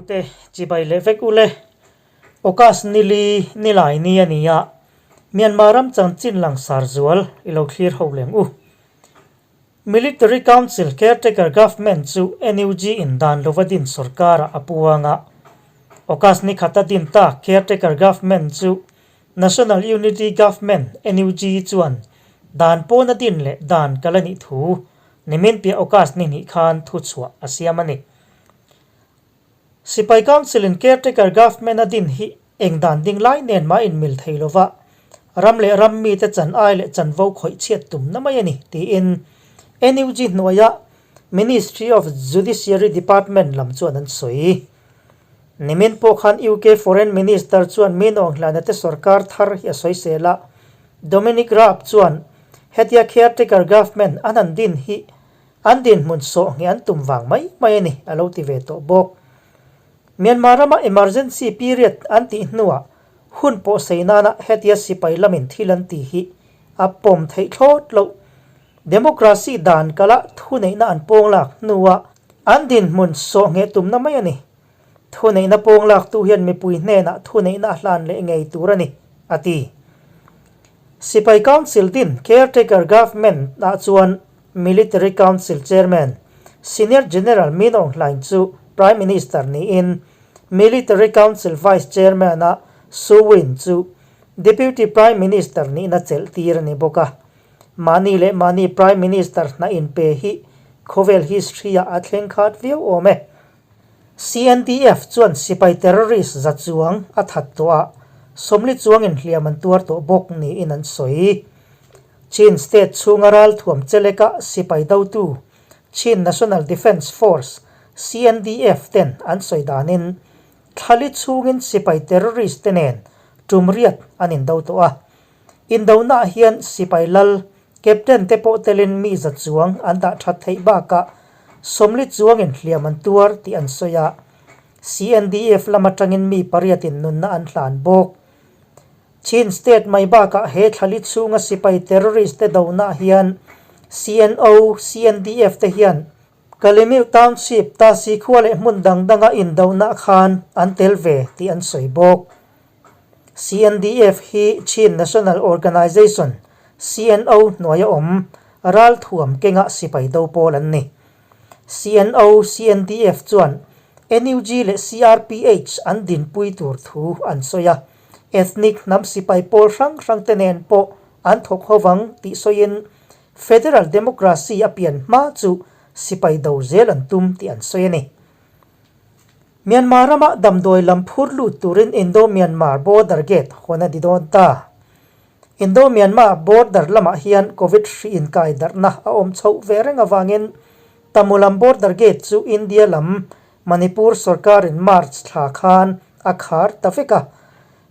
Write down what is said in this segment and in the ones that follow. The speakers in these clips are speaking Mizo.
Thlirtute chibai leh vek ule. August nili nilai ni a ni a, Myanmar ram chanchin langsar zual i lo thlir ho leng u. Military Council Caretaker Government chu NUG in dan lova din sorkarah a puang a. August ni khata din tak Caretaker Government chu National Unity Government, NUG, chuan dan pawna din leh dan kal a nih thu nimin piah August ni hnih khan thuchhuah a siam a ni. Sipai Council in Caretaker Government a din hi eng dan ding lai nen mah inmil thei lova ram leh ram mite chan ai leh chanvo khawih chhiat tumna mai a ni tiin NUG hnuaia Ministry of Judiciary Department lam chuan an sawi. Nimin pawh khan UK Foreign Minister chuan mi nawnghlana te sorkar thar hi a sawisel a, Dominic Raab chuan hetia caretaker government an han din hi an dinhmun sawh ngheh an tum vang mai mai a ni a lo ti ve tawh bawk. Myanmar rama emergency period an tih hnuah hun pawh sei nana hetia sipai lamin thil an ti hi a pawm theih thlawt loh. Democracy dan kala thuneihna an pawnglak hnua an dinhmun sawh ngheh tumna mai a ni. Thuneihna pawnglaktu hian mipui hnenah thuneihna a hlan leh ngei tur a ni, a ti. Sipai Council din Caretaker Government ah chuan Military Council Chairman Senior General Min Aung Hlaing chu Prime Minister niin Military Council Vice Chairman a Su Win chu Deputy Prime Minister nihna chelh tir a ni bawk a. Mahni leh mahni Prime Minister hna inpe hi khawvel history-ah a thleng khat viau awm e. CNDF chuan sipai terrorist za chuang a that tawh a, sawmli chuangin hliam an tuar tawh bawk niin an sawi. Chin state chhunga ralthuam cheleka sipai dotu Chin National Defence Force, CNDF, ten an sawi danin thlali chhungin sipai terrorist te nen tum riat an indo tawh a. Indonaah hian sipai lal, captain te pawh telin mi za chuang an dah that theih bakah sawmli chuangin hliam an tuar tih an sawi a. CNDF lam atangin mi pariatin nunna an hlan bawk. Chin state mai bakah he thlali chhunga sipai terrorist te donaah hian CNO, CNDF te hian Kalemiu Township, Tasi khua leh hmun dang danga indonaah khan an tel ve tih an sawi bawk. CNDF hi Chin National Organization, CNO, hnuaia awm ralthuam kenga sipai do pawl an ni. CNO, CNDF chuan NUG leh CRPH an dinpui tur thu an sawi a, ethnic hnam sipai pawl hrang hrang te nen pawh an thawk ho vang tih sawiin Federal Democracy a pian hma chu sipai do zel an tum tih an sawi a ni. Myanmar rama damdawi lam phur lut turin Indo-Myanmar border gate hawn a ni dawn ta. Indo-Myanmar border lamah hian Covid hri inkai darhna a awm chhoh ve reng avangin Tamulam border gate chu India lam Manipur sorkarin March thla khan a khar ta vek a.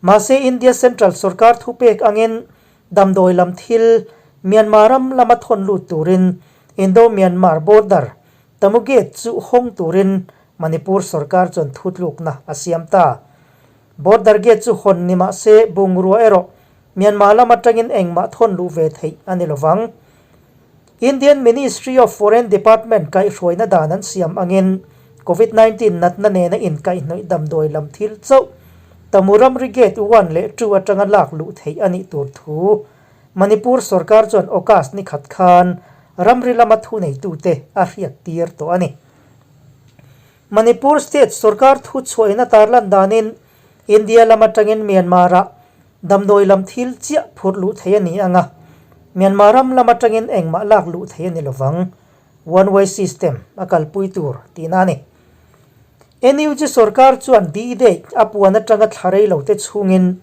Mahse India Central sorkar thupek angin damdawi lam thil Myanmar ram lama thawn lut turin Indo-Myanmar border Tamu Gate chu hawng turin Manipur sorkar chuan thutlukna a siam ta. Border gate chu hawn ni mah se bungrua erawh Myanmar lam atangin engmah thawn luh ve theih a ni lovang. Indian Ministry of Foreign Department kaihhruaina dan an siam angin Covid 19 natna nena inkaihhnawih damdawi lam thil chauh Tamu ramri gate one leh two atanga lak luh theih a nih tur thu Manipur sorkar chuan August ni khat khan ramri lama thuneitute a hriattir tawh a ni. Manipur state sorkar thu chhuahin a tarlan danin India lam atangin Myanmar-ah damdawi lam thil chiah phurh luh thei a ni ang a, Myanmar ram lam atangin engmah lak luh thei a ni lovang. One way system a kalpui tur tihna a ni. NUG sorkar chuan D-Day a puan atanga thla rei lo te chhungin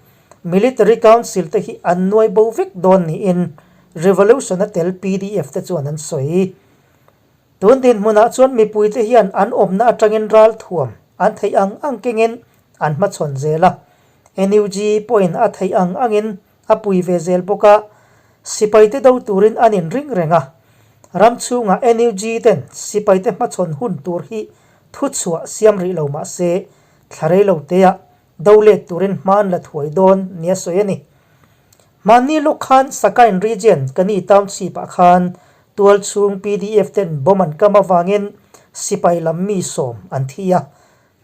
Military Council te hi an nuai bo vek dawn niin Revolution a tel pdf te chuan an sawi. Tun dinhmunah chuan mipui te hian an awmna atangin ralthuam an theih ang ang kengin an hmachhawn zel a. NUG pawhin a theih ang angin a pui ve zel bawk a, sipai te do turin an inring reng a. Ram chhungah NUG ten sipai te hmachhawn hun tur hi thuchhuah siam rih lo mah se thla rei lo teah Do let turin hma an la thuai dawn nia sawi a ni. Hmanni lawk khan Sakain region Kani township ah khan tualchhung pdf ten bomb an kam avangin sipai lam mi sawm an thi a.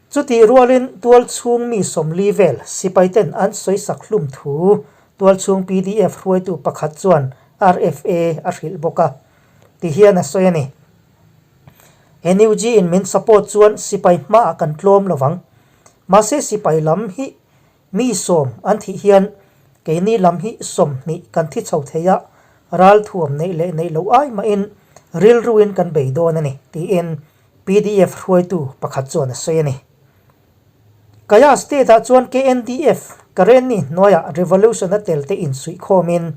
Chutih rualin tualchhung mi 40 vel sipaiten an sawisak hlum thu tualchhung pdf hruaitu pakhat chuan RFA a hrilh bawk a, tihian a sawi a ni. NUG in min support chuan sipai hmaah kan tlawm lovang. Mahse sipai lam hi mi 10 an thih hian keini lam hi 20 kan thi chho thei a, ralthuam neih leh neih loh ai mahin rilruin kan bei dawn a ni, tiin pdf hruaitu pakhat chuan a sawi a ni. Kaya State-ah chuan KNDF, Karenni hnuaiah revolution a tel te insuihkhawmin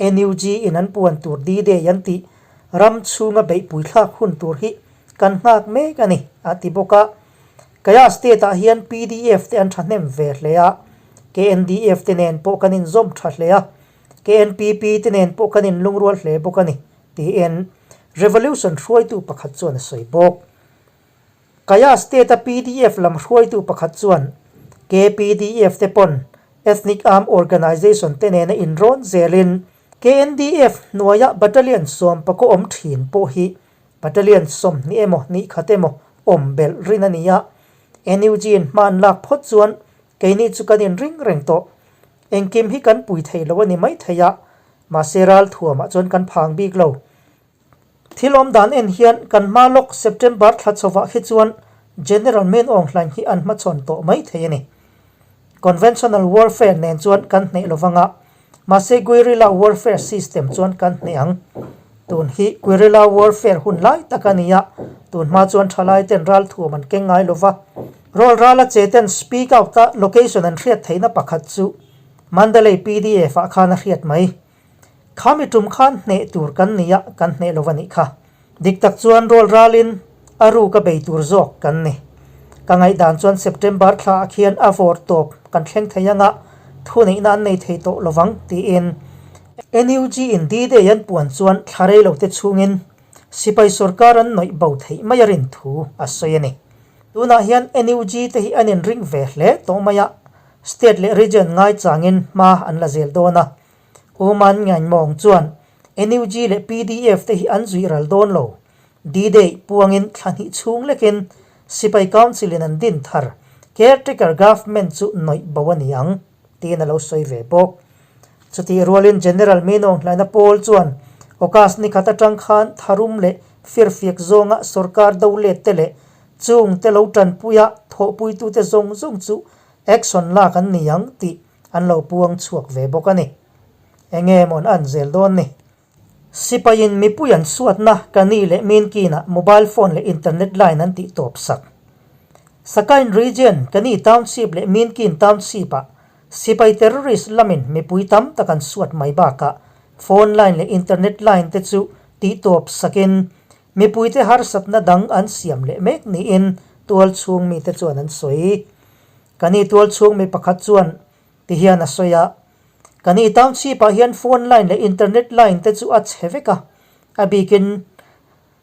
NUG in an puan tur D-Day an tih ram chhunga beihpui thlak hun tur hi kan nghak mek a ni, a ti bawk a. Kaya State-ah hian pdf te an thahnem ve hle a, KNDF te nen pawh kan inzawm tha hle a, KNPP te nen pawh kan inlungrual hle bawk a ni, tiin Revolution hruaitu pakhat chuan a sawi bawk. Kaya State-a pdf lam hruaitu pakhat chuan KPDF te pawn Ethnic Armed Organization te nena inrawn zelin KNDF hnuaia Battalion 10 awm thin pawh hi Battalion 20 emaw 21 emaw awm belh rin a ni a, NUG-in hma an lak phawt chuan keini chu kan inring reng tawh. Engkim hi kan pui thei lo a ni maithei a, mahse ralthuamah chuan kan phang bik lo. Thil awm dan en hian kan hma lawk September thla chhovah khi chuan General Min Aung Hlaing hi an hmachhawn tawh mai thei a ni. Conventional warfare nen chuan kan hneh lo vang a, mahse guerrilla warfare system chuan kan hneh ang. Tun hi guerrilla warfare hun lai tak a ni a, tun hma chuan thalai ten ralthuam an keng ngai lo va. Rawl rala che ten speak out a location an hriat theihna pakhat chu Mandalay pdf ah khan a hriat mai. Kha mi tum khan hneh tur kan ni a, kan hneh lo a nih kha. Dik tak chuan rawl ralin a ruk a bei tur zawk kan ni. Ka ngaihdan chuan September thla ah khian a vawr tawp kan thleng thei anga thuneihna an nei thei tawh lovang tiin NUG in D-Day an puan chuan thla rei lo te chhungin sipai sorkar an nawih bo theih mai a rin thu a sawi a ni. Tunah hian NUG te hi an inring ve hle tawh mai a, state leh region ngaichangin hma an la zel dawn a. Oman Ngainmawng chuan NUG leh pdf te hi an zuih ral dawn lo. D-Day puangin thla hnih chhung lekin Sipai Council in an din thar Caretaker Government chu nawih bo a ni ang, tiin a lo sawi ve bawk. Chutih rualin General Minong hlaina pawl chuan August ni khat atang khan tharum leh firfiak zawnga sorkar do let te leh chung te lo tanpuia thawhpuitute zawng zawng chu action lak an ni ang tih an lo puang chhuak ve bawk a ni. Enge mawn an zel dawn ni? Sipaiin mipui an suatna Kani leh Minkinah mobile phone leh internet line an tih tawp sak. Sakain region Kani township leh Minkin township-ah sipai terrorist lamin mipui tam tak an suat mai bakah phone line leh internet line te chu tih tawp sakin mipuite harsatna dang an siam leh mek niin tualchhung mite chuan an sawi. Kani tualchhung mi pakhat chuan ti hian a sawi a, Kani township ah hian phone line leh internet line te chu a chhe vek a, a bikin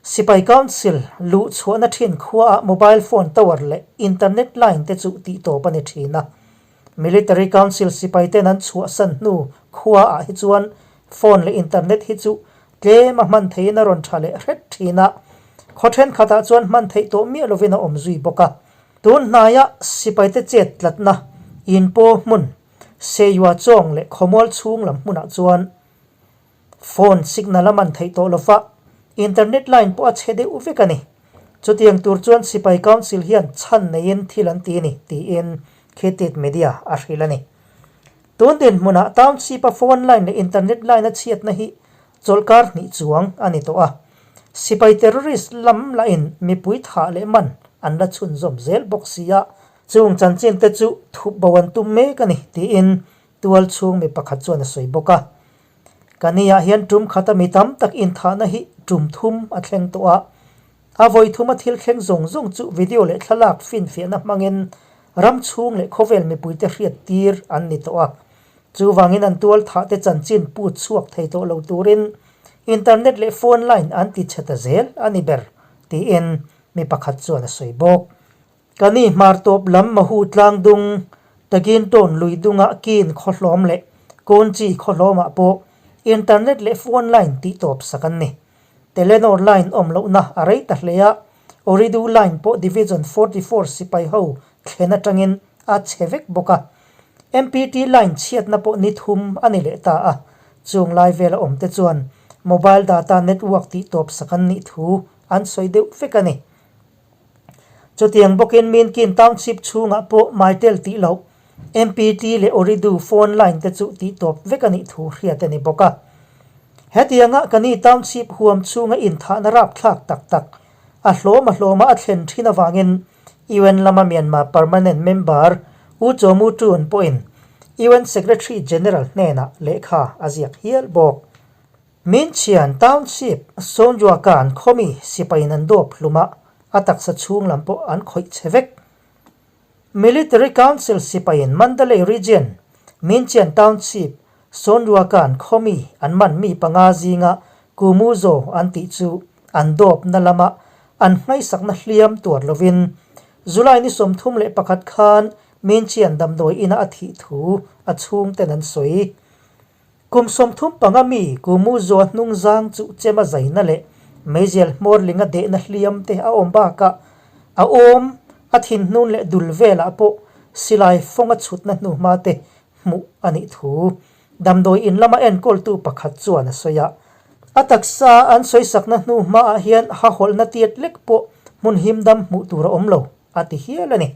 Sipai Council luh chhuahna thin khua ah mobile phone tower leh internet line te chu tih tawp a ni thin a. Military Council sipai ten an chhuahsan hnu khua ah hi chuan phone leh internet hi chu tlem a hman theihin a rawn tha leh hret thin a, khaw thenkhat ah chuan hman theih tawh miah lovin a awm zui bawk a. Tun hnaia sipaite chet tlatna inpaw hmun Seiua chawng leh khawmual chhung lam hmunah chuan phone signal a man theih tawh lova, internet line pawh a chhe deuh vek a ni. Chutiang tur chuan Sipai Council hian chhan neiin thil an ti a ni, tiin Khitit Media a hrilh a ni. Tun dinhmunah township-a phone line leh internet line a chhiatna hi Chawlhkar hnih chuang a ni tawh a, sipai terrorist lam lahin mipui thah leh man an la chhunzawm zel bawk si a, chung chanchin te chu thup bo an tum mek a ni tiin tual chhung mi pakhat chuan a sawi bawk a. Kani-ah hian tum khata mi tam tak inthahna hi tum thum a thleng tawh a, a vawi thuma thil thleng zawng zawng chu video leh thlalak finfiahna hmangin ram chhung leh khawvel mipuite hriat tir an ni tawh a. Chuvangin an tual thah te chanchin put chhuak thei tawh lo turin internet leh phone line an ti chhe ta zel a ni ber, tiin mi pakhat chuan a sawi bawk. Kani hmar tawp lam Mahu tlang dung, Tagin tawn lui dunga kin khawhlawm leh Kawnchi khawhlawmah pawh internet leh phone line tih tawp sak an ni. Telenor line awm lohna a rei ta hle a, Ooredoo line pawh Division 44 sipai ho thlen atangin a chhe vek bawk a. MPT line chhiatna pawh ni thum a ni leh ta a, chung lai vela awmte chuan mobile data network tih tawp sak an nih thu an sawi deuh vek a ni. Chutiang bawkin Minkin Township chhungah pawh Mytel tih loh MPT leh Ooredoo phone line te chu tih tawp vek a nih thu hriat a ni bawk a. Hetianga Kani Township huam chhunga inthahna rapthlak tak tak a hlawm a hlawma a thlen thin avangin UN lama Myanmar Permanent Member U Chaw Mu Tun pawhin UN Secretary General hnenah lehkha a ziak hial bawk. Minchian Township Sawnjuakan khawmi sipaiin an dawp hlum a, a taksa chhung lam pawh an khawih che vek. Military Council sipaiin Mandalay Region, Minchian Township Sawnjuakan khawmi an man mi panga zinga Kumuzo an tih chu an dawpna lama an nghaisakna hliam tuar lovin July ni 31 khan Minchian damdawi ina a thih thu a chhungten an sawi. Kum 35 mi Kumu Zua hnung zang chu chema zaina leh meizial hmawr linga dehna hliam te a awm bakah a awm a thinhnun leh dul velah pawh silai fawnga chhutna hnuhma te hmuh a nih thu damdawi in lama enkawltu pakhat chuan a sawi a. A taksa an sawisakna hnuhmaah hian hahawlhna tiat lek pawh hmun himdam hmuh tur a awm lo a ti hial a ni.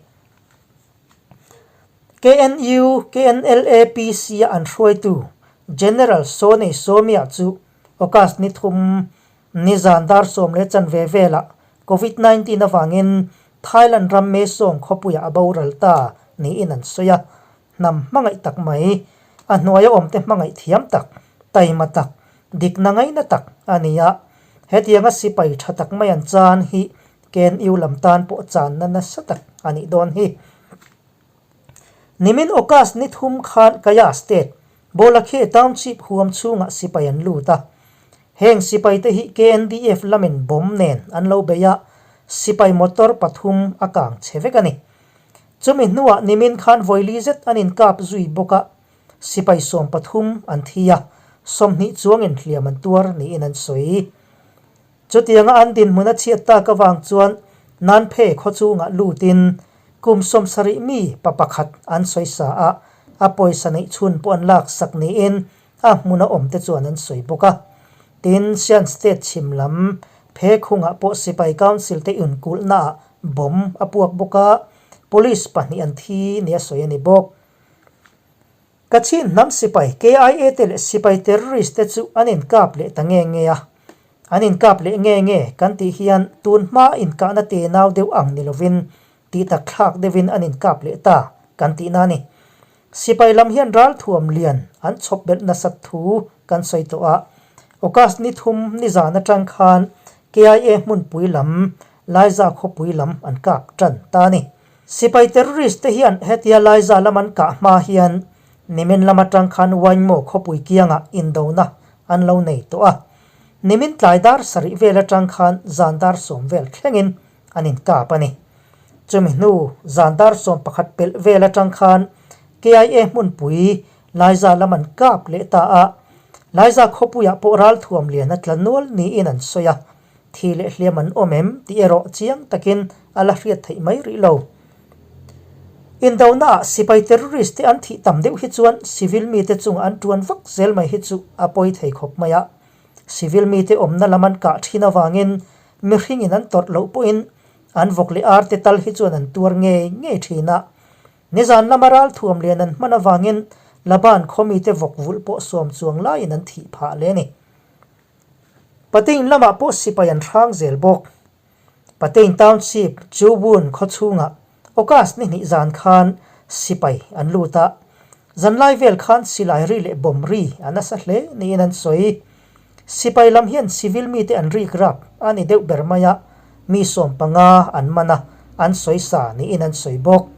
KNU, KNLA-PC a an hruaitu General Sonei Sawmia chu August ni thum nizan dar sawm leh chanve velah Covid 19 avangin Thailand ram Mae Song khawpuiah a boral ta niin an sawi a. Hnam hmangaih tak mai, a hnuaia awmte hmangaih thiam tak, taima tak, dikna ngaina tak a ni a. Hetianga sipai tha tak mai an chan hi KNU lam tan pawh channa nasa tak a nih dawn hi. Nimin August ni thum khan Kayah State, Bawlakhe Township huam chhungah sipai an lut a. Heng sipai te hi KNDF lamin bomb nen an lo bei a, sipai motor pathum a kang che vek a ni. Chumi hnuah nimin khan vawili zet an inkap zui bawk a, sipai 13 an thi a, 20 chuangin hliam an tuar niin an sawi. Chutianga an dinhmun a chhiat tak avang chuan Nanphe khaw chungah lutin kum 70 mi pa pakhat an sawi sa a, a pawisa neih chhun pawh an lak sak niin a hmuna awmte chuan an sawi bawk a. Tin, Shan State chhim lam phe khungah pawh sipai council te inkulhnaah bomb a puak bawk a, police pahnih an thi nia sawi a ni bawk. Kachin hnam sipai KIA te leh sipai terrorist te chu an inkap leh ta nge nge a. An inkap leh nge nge kan tih hian tun hma inkahna te nau deuh ang ni lovin tih tak thlak deuhin an inkap leh ta kan tihna a ni. Sipai lam hian ralthuam lian an chhawp belh nasat thu kan sawi tawh a. August ni thum nizan atang khan KIA hmunpui lam Laiza khawpui lam an kap tan ta a ni. Sipai terrorist te hian hetia Laiza lam an kah hma hian nimin lam atang khan Waingmaw khawpui kiangah indona an lo nei tawh a. Nimin tlai dar sarih vel atang khan zan dar sawm vel thlengin an inkap a ni. Chumi hnu zan dar sawm pakhat pelh vel atang khan KIA hmunpui Laiza lam an kap leh ta a. Laiza khawpuiah pawh ralthuam lian a tla nual niin an sawi a. Thi leh hliam an awm em tih erawh chiang takin a la hriat theih mai rih lo. Indonaah sipai terrorist te an thih tam deuh hi chuan civil mite chungah an tuan vak zel mai hi chu a pawi thei khawp mai a. Civil mite awmna lam an kah thin avangin mihringin an tawrh loh pawhin an vawk leh ar te tal hi chuan an tuar ngei ngei thin a. Nizan lama ralthuam lian an hman avangin Laban khaw mite vawk vulh pawh sawm chuang laiin an thih phah leh a ni. Patein lamah pawh sipai an hrang zel bawk. Patein Township, Chubun khaw chhungah August ni hnih zan khan sipai an lut a. Zanlai vel khan silai ri leh bomb ri a nasa hle niin an sawi. Sipai lam hian civil mite an rik rap a ni deuh ber mai a, mi 15 an man a, an sawi sa niin an sawi bawk.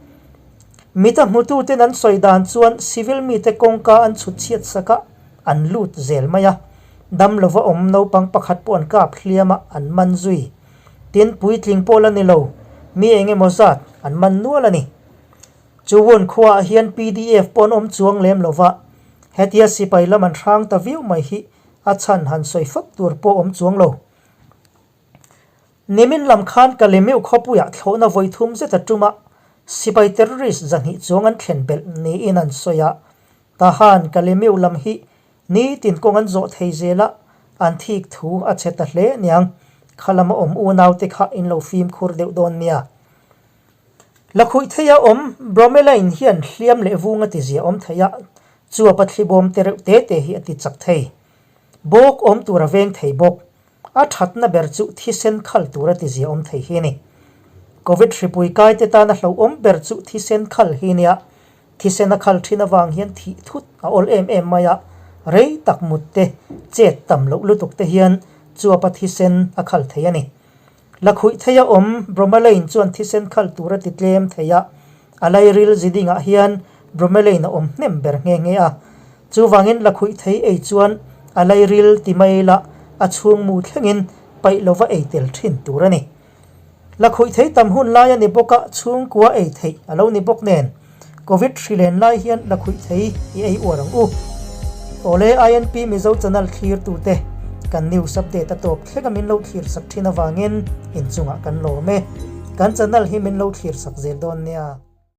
Mita hmututen an sawi dan chuan civil mite kawngka an chhut chhiat sak a, an lut zel mai a, dam lova awm naupang pakhat pawh an kap hliam a, an man zui. Tin, puitling pawh la ni lo, mi eng emaw zat an man nual a ni. Chuwun khuaah hian pdf pawh an awm chuang lem lova, hetia sipai lam an hrang ta viau mai hi a chhan han sawi fak tur pawh awm chuang lo. Nimin lam khan Kalemeu khawpuiah thlawhna vawi thum zet a tum a. Sipai terrorist 200 chuang an thlen belh niin an sawi a. Tahan Kalemiu lam hi nitin kawng an zawh thei zel a, an thik thu a chhe ta hle niang. Kha lama awm unaute kha in lo fimkhur deuh dawn nia. Lakhuih theia awm bromelain hian hliam leh vung a tizia awm thei a, chuap a thlibawm te reuh te te hi a ti chak thei. Bawk awm tur a veng thei bawk. A thatna ber chu thisen khal tur a tizia awm thei hi a ni. Covid hripui kaite tana hlauhawm ber chu thisen khal hi nia. Thisen a khal thin avang hian thih thut a awl em em mai a, rei tak mut te, chet tam loh lutuk te hian chuapa thisen a khal thei a ni. Lakhuih theia awm bromelain chuan thisen khal tur a ti tlem thei a, a lairil zidingah hian bromelain a awm hnem ber nghe nghe a. Chuvangin lakhuih thei ei chuan a lairil ti mai la a chhungmu thlengin paih lova ei tel thin tur a ni. Lakhuih thei tam hun lai a ni bawk a, chhungkua ei theih a lo ni bawk nen. Covid hri len lai hian lakhuih thei i ei uar ang u. Awle INP Mizo channel thlir tute kan news update a tawp thleng a min lo thlir sak thin avangin inchungah kan lawm e. Kan channel hi min lo thlir sak zel dawn nia.